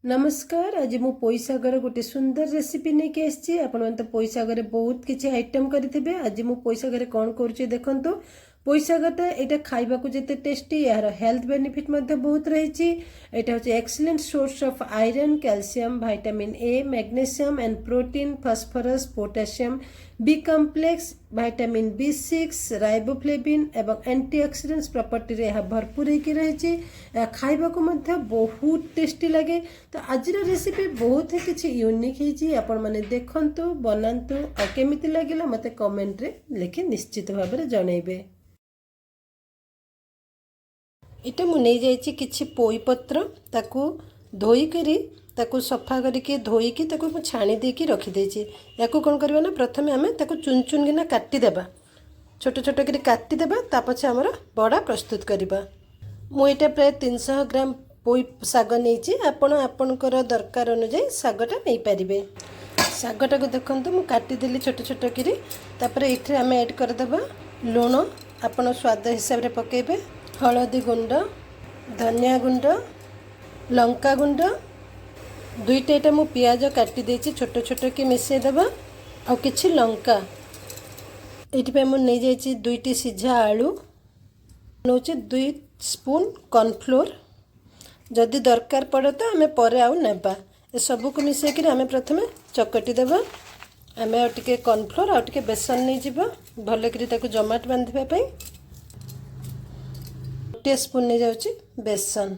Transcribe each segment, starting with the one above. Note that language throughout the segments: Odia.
ନମସ୍କାର, ଆଜି ମୁଁ ପୋଇ ଶାଗର ଗୋଟେ ସୁନ୍ଦର ରେସିପି ନେଇକି ଆସିଛି। ଆପଣମାନେ ତ ପୋଇ ଶାଗରେ ବହୁତ କିଛି ଆଇଟମ୍ କରିଥିବେ। ଆଜି ମୁଁ ପୋଇ ଶାଗରେ କ'ଣ କରୁଛି ଦେଖନ୍ତୁ। ପୋଇ ଶାଗଟା ଏଇଟା ଖାଇବାକୁ ଯେତେ ଟେଷ୍ଟି, ଏହାର ହେଲ୍ଥ ବେନିଫିଟ୍ ମଧ୍ୟ ବହୁତ ରହିଛି। ଏଇଟା ହେଉଛି excellent source of iron, calcium, vitamin A, magnesium and protein, phosphorus, potassium, B complex, vitamin B6, riboflavin ଏବଂ ଆଣ୍ଟିଅକ୍ସିଡେଣ୍ଟସ୍ ପ୍ରପର୍ଟିରେ ଏହା ଭରପୁର ହେଇକି ରହିଛି। ଏହା ଖାଇବାକୁ ମଧ୍ୟ ବହୁତ ଟେଷ୍ଟି ଲାଗେ। ତ ଆଜିର ରେସିପି ବହୁତ ହିଁ କିଛି ୟୁନିକ୍ ହେଇଛି। ଆପଣମାନେ ଦେଖନ୍ତୁ, ବନାନ୍ତୁ ଆଉ କେମିତି ଲାଗିଲା ମୋତେ କମେଣ୍ଟରେ ଲେଖି ନିଶ୍ଚିତ ଭାବରେ ଜଣେଇବେ। ଏଇଟା ମୁଁ ନେଇଯାଇଛି କିଛି ପୋଇ ପତ୍ର। ତାକୁ ଧୋଇକରି, ତାକୁ ସଫା କରିକି ଧୋଇକି ତାକୁ ମୁଁ ଛାଣି ଦେଇକି ରଖିଦେଇଛି। ୟାକୁ କ'ଣ କରିବା ନା, ପ୍ରଥମେ ଆମେ ତାକୁ ଚୁନ ଚୁନକିନା କାଟିଦେବା, ଛୋଟ ଛୋଟ କରି କାଟିଦେବା। ତା ପଛେ ଆମର ବଡ଼ା ପ୍ରସ୍ତୁତ କରିବା। ମୁଁ ଏଇଟା ପ୍ରାୟ 300 ଗ୍ରାମ ପୋଇ ଶାଗ ନେଇଛି। ଆପଣ ଆପଣଙ୍କର ଦରକାର ଅନୁଯାୟୀ ଶାଗଟା ନେଇପାରିବେ। ଶାଗଟାକୁ ଦେଖନ୍ତୁ, ମୁଁ କାଟିଦେଲି ଛୋଟ ଛୋଟ କରି। ତାପରେ ଏଇଥିରେ ଆମେ ଆଡ଼୍ କରିଦେବା ଲୁଣ, ଆପଣ ସ୍ୱାଦ ହିସାବରେ ପକାଇବେ, ହଳଦୀ ଗୁଣ୍ଡ, ଧନିଆ ଗୁଣ୍ଡ, ଲଙ୍କା ଗୁଣ୍ଡ। ଦୁଇଟା ଏଇଟା ମୁଁ ପିଆଜ କାଟି ଦେଇଛି ଛୋଟ ଛୋଟ କି, ମିଶାଇ ଦେବା ଆଉ କିଛି ଲଙ୍କା। ଏଇଥିପାଇଁ ମୁଁ ନେଇଯାଇଛି ଦୁଇଟି ସିଝା ଆଳୁ। ନେଉଛି 2 ସ୍ପୁନ୍ କର୍ଣ୍ଣଫ୍ଲୋର୍। ଯଦି ଦରକାର ପଡ଼େ ତ ଆମେ ପରେ ଆଉ ନେବା। ଏସବୁକୁ ମିଶାଇକିରି ଆମେ ପ୍ରଥମେ ଚକଟି ଦେବା। ଆମେ ଆଉ ଟିକେ କର୍ଣ୍ଣଫ୍ଲୋର୍ ଆଉ ଟିକେ ବେସନ ନେଇଯିବା, ଭଲକରି ତାକୁ ଜମାଟ ବାନ୍ଧିବା ପାଇଁ। 1 ସ୍ପୁନ୍ ନେଇଯାଉଛି ବେସନ।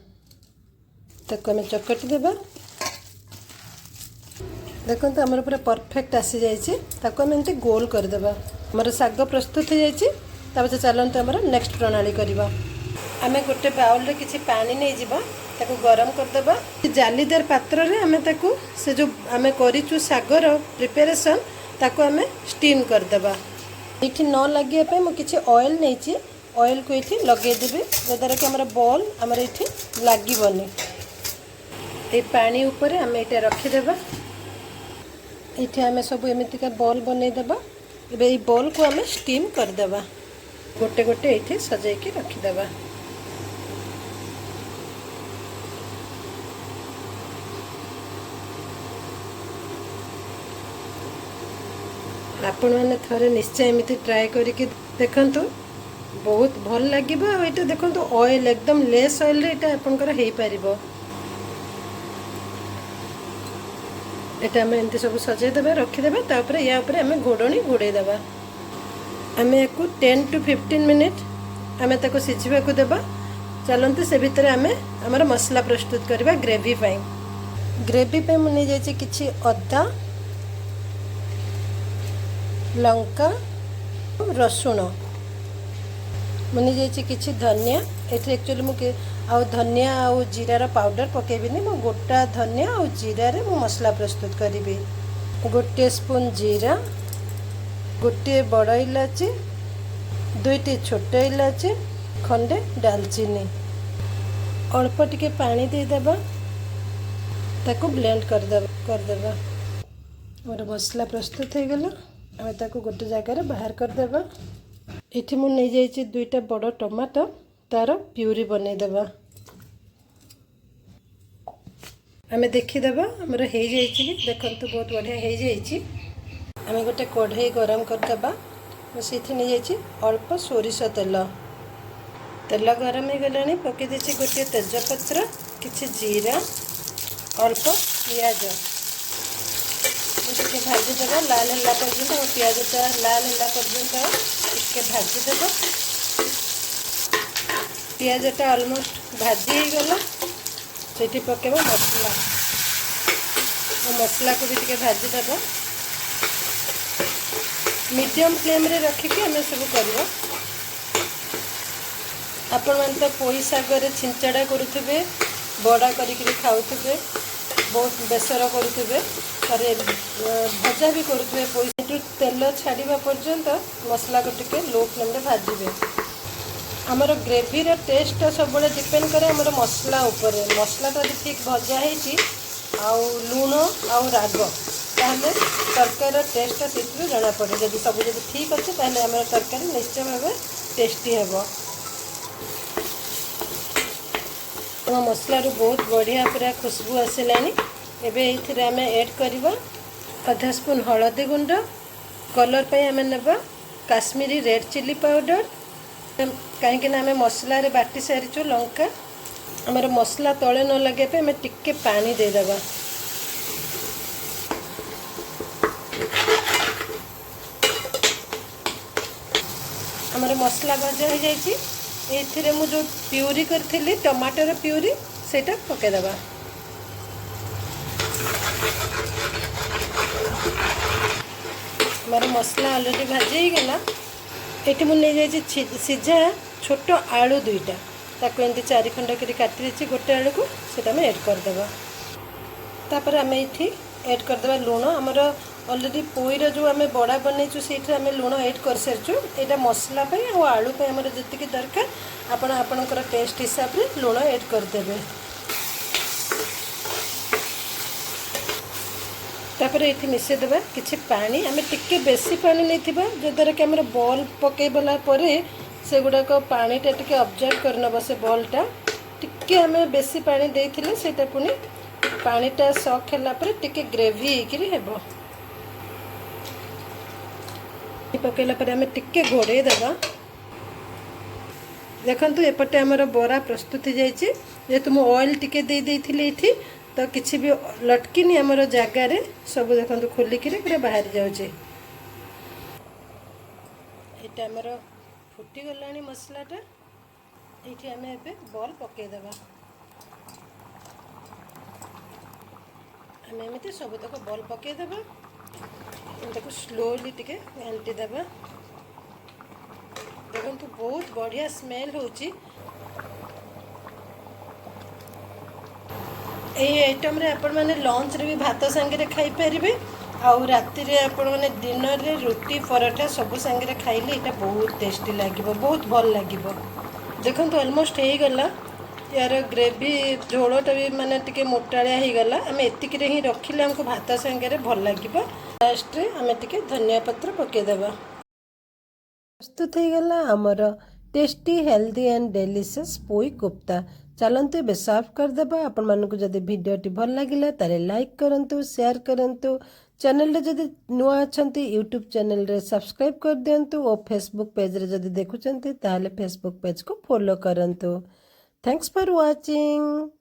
ତାକୁ ଆମେ ଚକଟି ଦେବା। ଦେଖନ୍ତୁ, ଆମର ପୁରା ପରଫେକ୍ଟ ଆସିଯାଇଛି। ତାକୁ ଆମେ ଏମିତି ଗୋଲ କରିଦେବା। ଆମର ଶାଗ ପ୍ରସ୍ତୁତ ହେଇଯାଇଛି। ତାପରେ ଚାଲନ୍ତୁ ଆମର ନେକ୍ସଟ ପ୍ରଣାଳୀ କରିବା। ଆମେ ଗୋଟେ ବାଉଲରେ କିଛି ପାଣି ନେଇଯିବା, ତାକୁ ଗରମ କରିଦେବା। ଜାଲିଦାର ପାତ୍ରରେ ଆମେ ତାକୁ ସେ ଯେଉଁ ଆମେ କରିଛୁ ଶାଗର ପ୍ରିପାରେସନ୍, ତାକୁ ଆମେ ଷ୍ଟିମ୍ କରିଦେବା। ଏଇଠି ନ ଲାଗିବା ପାଇଁ ମୁଁ କିଛି ଅଏଲ୍ ନେଇଛି। ଅଏଲ୍କୁ ଏଇଠି ଲଗେଇଦେବି, ଯଦ୍ୱାରା କି ଆମର ବଲ୍ ଆମର ଏଇଠି ଲାଗିବନି। ଏଇ ପାଣି ଉପରେ ଆମେ ଏଇଟା ରଖିଦେବା। ଏଇଠି ଆମେ ସବୁ ଏମିତିକା ବଲ୍ ବନେଇଦେବା। ଏବେ ଏଇ ବଲ୍କୁ ଆମେ ଷ୍ଟିମ୍ କରିଦେବା। ଗୋଟେ ଗୋଟେ ଏଇଠି ସଜେଇକି ରଖିଦେବା। ଆପଣମାନେ ଥରେ ନିଶ୍ଚୟ ଏମିତି ଟ୍ରାଏ କରିକି ଦେଖନ୍ତୁ, ବହୁତ ଭଲ ଲାଗିବ। ଆଉ ଏଇଟା ଦେଖନ୍ତୁ, ଅଏଲ୍ ଏକଦମ ଲେସ୍ ଅଏଲ୍ରେ ଏଇଟା ଆପଣଙ୍କର ହେଇପାରିବ। ଏଇଟା ଆମେ ଏମିତି ସବୁ ସଜେଇଦେବା, ରଖିଦେବା। ତାପରେ ୟା ଉପରେ ଆମେ ଘୋଡ଼ଣୀ ଘୋଡ଼େଇ ଦେବା। ଆମେ ୟାକୁ 10 ଟୁ 15 ମିନିଟ୍ ଆମେ ତାକୁ ସିଝିବାକୁ ଦେବା। ଚାଲନ୍ତୁ, ସେ ଭିତରେ ଆମେ ଆମର ମସଲା ପ୍ରସ୍ତୁତ କରିବା ଗ୍ରେଭି ପାଇଁ। ଗ୍ରେଭି ପାଇଁ ମୁଁ ନେଇଯାଇଛି କିଛି ଅଦା, ଲଙ୍କା, ରସୁଣ। ମୁଁ ନେଇଯାଇଛି କିଛି ଧନିଆ। ଏଥିରେ ଆକ୍ଚୁଆଲି ମୁଁ ଆଉ ଧନିଆ ଆଉ ଜିରାର ପାଉଡ଼ର ପକାଇବିନି। ମୁଁ ଗୋଟା ଧନିଆ ଆଉ ଜିରାରେ ମୁଁ ମସଲା ପ୍ରସ୍ତୁତ କରିବି। 1 ସ୍ପୁନ୍ ଜିରା, ଗୋଟିଏ ବଡ଼ ଇଲାଚି, ଦୁଇଟି ଛୋଟ ଇଲାଚି, ଖଣ୍ଡେ ଡାଲଚିନି। ଅଳ୍ପ ଟିକେ ପାଣି ଦେଇଦେବା, ତାକୁ ବ୍ଲେଣ୍ଡ କରିଦେବା। ଆମର ମସଲା ପ୍ରସ୍ତୁତ ହେଇଗଲା। ଆମେ ତାକୁ ଗୋଟେ ଜାଗାରେ ବାହାର କରିଦେବା। ଏଠି ମୁଁ ନେଇଯାଇଛି ଦୁଇଟା ବଡ଼ ଟମାଟୋ, ତାର ପ୍ୟୁରି ବନେଇଦେବା। ଆମେ ଦେଖିଦେବା ଆମର ହେଇଯାଇଛି କି। ଦେଖନ୍ତୁ, ବହୁତ ବଢ଼ିଆ ହେଇଯାଇଛି। ଆମେ ଗୋଟେ କଢ଼େଇ ଗରମ କରିଦେବା। ମୁଁ ସେଇଥିରେ ନେଇଯାଇଛି ଅଳ୍ପ ସୋରିଷ ତେଲ। ତେଲ ଗରମ ହେଇଗଲାଣି। ପକାଇ ଦେଇଛି ଗୋଟିଏ ତେଜପତ୍ର, କିଛି ଜିରା, ଅଳ୍ପ ପିଆଜ। ଟିକେ ଭାଜିଦେବା ଲାଲ ହେଲା ପର୍ଯ୍ୟନ୍ତ। ଆଉ ପିଆଜଟା ଲାଲ ହେଲା ପର୍ଯ୍ୟନ୍ତ ଟିକେ ଭାଜିଦେବା। ପିଆଜଟା ଅଲମୋଷ୍ଟ ଭାଜି ହେଇଗଲା। ସେଇଠି ପକାଇବା ମସଲା। ମସଲାକୁ ବି ଟିକେ ଭାଜିଦେବା। ମିଡ଼ିୟମ୍ ଫ୍ଲେମ୍ରେ ରଖିକି ଆମେ ସବୁ କରିବା। ଆପଣମାନେ ତ ପୋଇ ଶାଗରେ ଛିଞ୍ଚଡ଼ା କରୁଥିବେ, ବଡ଼ା କରିକି ବି ଖାଉଥିବେ, ବହୁତ ବେସର କରୁଥିବେ, ଥରେ ଭଜା ବି କରୁଥିବେ। ପୋଇ ତେଲ ଛାଡ଼ିବା ପର୍ଯ୍ୟନ୍ତ ମସଲାକୁ ଟିକେ ଲୋ ଫ୍ଲେମ୍ରେ ଭାଜିବେ। ଆମର ଗ୍ରେଭିର ଟେଷ୍ଟଟା ସବୁବେଳେ ଡିପେଣ୍ଡ କରେ ଆମର ମସଲା ଉପରେ। ମସଲାଟା ଯଦି ଠିକ୍ ଭଜା ହେଇଛି ଆଉ ଲୁଣ ଆଉ ରାଗ, ତାହେଲେ ତରକାରୀର ଟେଷ୍ଟଟା ସେଥିରୁ ଜଣାପଡ଼େ। ଯଦି ସବୁ ଯଦି ଠିକ୍ ଅଛି, ତାହେଲେ ଆମର ତରକାରୀ ନିଶ୍ଚୟ ଭାବେ ଟେଷ୍ଟି ହେବ। ଆମ ମସଲାରୁ ବହୁତ ବଢ଼ିଆ ପୁରା ଖୁସବୁ ଆସିଲାଣି। ଏବେ ଏଇଥିରେ ଆମେ ଏଡ଼୍ କରିବା ଅଧା ସ୍ପୁନ୍ ହଳଦୀ ଗୁଣ୍ଡ। କଲର୍ ପାଇଁ ଆମେ ନେବା କାଶ୍ମୀରୀ ରେଡ଼୍ ଚିଲି ପାଉଡ଼ର, କାହିଁକିନା ଆମେ ମସଲାରେ ବାଟି ସାରିଛୁ ଲଙ୍କା। ଆମର ମସଲା ତଳେ ନ ଲାଗିବା ପାଇଁ ଆମେ ଟିକେ ପାଣି ଦେଇଦେବା। ଆମର ମସଲା ଭଜା ହେଇଯାଇଛି। ଏଇଥିରେ ମୁଁ ଯେଉଁ ପିଉରି କରିଥିଲି, ଟମାଟୋର ପିଉରି, ସେଇଟା ପକାଇଦେବା। ଆମର ମସଲା ଅଲରେଡ଼ି ଭାଜି ହେଇଗଲା। ଏଠି ମୁଁ ନେଇଯାଇଛି ସିଝା ଛୋଟ ଆଳୁ ଦୁଇଟା। ତାକୁ ଏମିତି ଚାରି ଖଣ୍ଡ କରି କାଟି ଦେଇଛି ଗୋଟେ ଆଳୁକୁ, ସେଇଟା ଆମେ ଏଡ଼୍ କରିଦେବା। ତାପରେ ଆମେ ଏଇଠି ଏଡ଼୍ କରିଦେବା ଲୁଣ। ଆମର ଅଲରେଡ଼ି ପୋଇର ଯେଉଁ ଆମେ ବଡ଼ା ବନେଇଛୁ, ସେଇଥିରେ ଆମେ ଲୁଣ ଏଡ଼୍ କରିସାରିଛୁ। ଏଇଟା ମସଲା ପାଇଁ ଆଉ ଆଳୁ ପାଇଁ ଆମର ଯେତିକି ଦରକାର, ଆପଣ ଆପଣଙ୍କର ଟେଷ୍ଟ ହିସାବରେ ଲୁଣ ଏଡ଼୍ କରିଦେବେ। ତାପରେ ଏଇଠି ମିଶାଇଦେବା କିଛି ପାଣି। ଆମେ ଟିକେ ବେଶୀ ପାଣି ନେଇଥିବା, ଯଦ୍ୱାରା କି ଆମର ବଲ୍ ପକାଇଦେଲା ପରେ ସେଗୁଡ଼ାକ ପାଣିଟା ଟିକେ ଅବଜର୍ଭ କରିନେବ ସେ ବଲ୍ଟା। ଟିକେ ଆମେ ବେଶୀ ପାଣି ଦେଇଥିଲେ ସେଇଟା ପୁଣି ପାଣିଟା ସକ୍ ହେଲା ପରେ ଟିକେ ଗ୍ରେଭି ହେଇକିରି ହେବ। ପକାଇଲା ପରେ ଆମେ ଟିକେ ଘୋଡ଼େଇ ଦେବା। ଦେଖନ୍ତୁ, ଏପଟେ ଆମର ବରା ପ୍ରସ୍ତୁତ ହେଇଯାଇଛି। ଯେହେତୁ ମୁଁ ଅଏଲ୍ ଟିକେ ଦେଇ ଦେଇଥିଲି ଏଇଠି, ତ କିଛି ବି ଲଟକିନି ଆମର ଜାଗାରେ। ସବୁ ଦେଖନ୍ତୁ, ଖୋଲିକିରି ପୁରା ବାହାରି ଯାଉଛି। ଏଇଟା ଆମର ଫୁଟିଗଲାଣି ମସଲାଟା। ଏଇଠି ଆମେ ଏବେ ବଲ୍ ପକାଇଦେବା। ଆମେ ଏମିତି ସବୁତକ ବଲ୍ ପକାଇଦେବା। ତାକୁ ସ୍ଲୋଲି ଟିକେ ଘାଣ୍ଟି ଦେବା। ଦେଖନ୍ତୁ, ବହୁତ ବଢ଼ିଆ ସ୍ମେଲ୍ ହେଉଛି। ଏଇ ଆଇଟମ୍ରେ ଆପଣମାନେ ଲଞ୍ଚରେ ବି ଭାତ ସାଙ୍ଗରେ ଖାଇପାରିବେ ଆଉ ରାତିରେ ଆପଣମାନେ ଡିନରରେ ରୁଟି, ପରଠା ସବୁ ସାଙ୍ଗରେ ଖାଇଲେ ଏଇଟା ବହୁତ ଟେଷ୍ଟି ଲାଗିବ, ବହୁତ ଭଲ ଲାଗିବ। ଦେଖନ୍ତୁ, ଅଲମୋଷ୍ଟ ହେଇଗଲା। ୟାର ଗ୍ରେଭି ଝୋଳଟା ବି ମାନେ ଟିକେ ମୋଟାଳିଆ ହେଇଗଲା। ଆମେ ଏତିକିରେ ହିଁ ରଖିଲେ ଆମକୁ ଭାତ ସାଙ୍ଗରେ ଭଲ ଲାଗିବ। ଲାଷ୍ଟରେ ଆମେ ଟିକେ ଧନିଆ ପତ୍ର ପକାଇଦେବା। ପ୍ରସ୍ତୁତ ହେଇଗଲା ଆମର ଟେଷ୍ଟି, ହେଲ୍ଦି ଆଣ୍ଡ ଡେଲିସିୟସ୍ ପୋଇ କୋପ୍ତା। ଚାଲନ୍ତୁ, ଏବେ ସର୍ଭ କରିଦେବା। ଆପଣମାନଙ୍କୁ ଯଦି ଭିଡ଼ିଓଟି ଭଲ ଲାଗିଲା, ତାହେଲେ ଲାଇକ୍ କରନ୍ତୁ, ସେୟାର କରନ୍ତୁ। ଚ୍ୟାନେଲରେ ଯଦି ନୂଆ ଅଛନ୍ତି, ୟୁଟ୍ୟୁବ୍ ଚ୍ୟାନେଲରେ ସବସ୍କ୍ରାଇବ୍ କରିଦିଅନ୍ତୁ ଓ ଫେସବୁକ୍ ପେଜ୍ରେ ଯଦି ଦେଖୁଛନ୍ତି, ତାହେଲେ ଫେସବୁକ୍ ପେଜ୍କୁ ଫଲୋ କରନ୍ତୁ। Thanks for watching.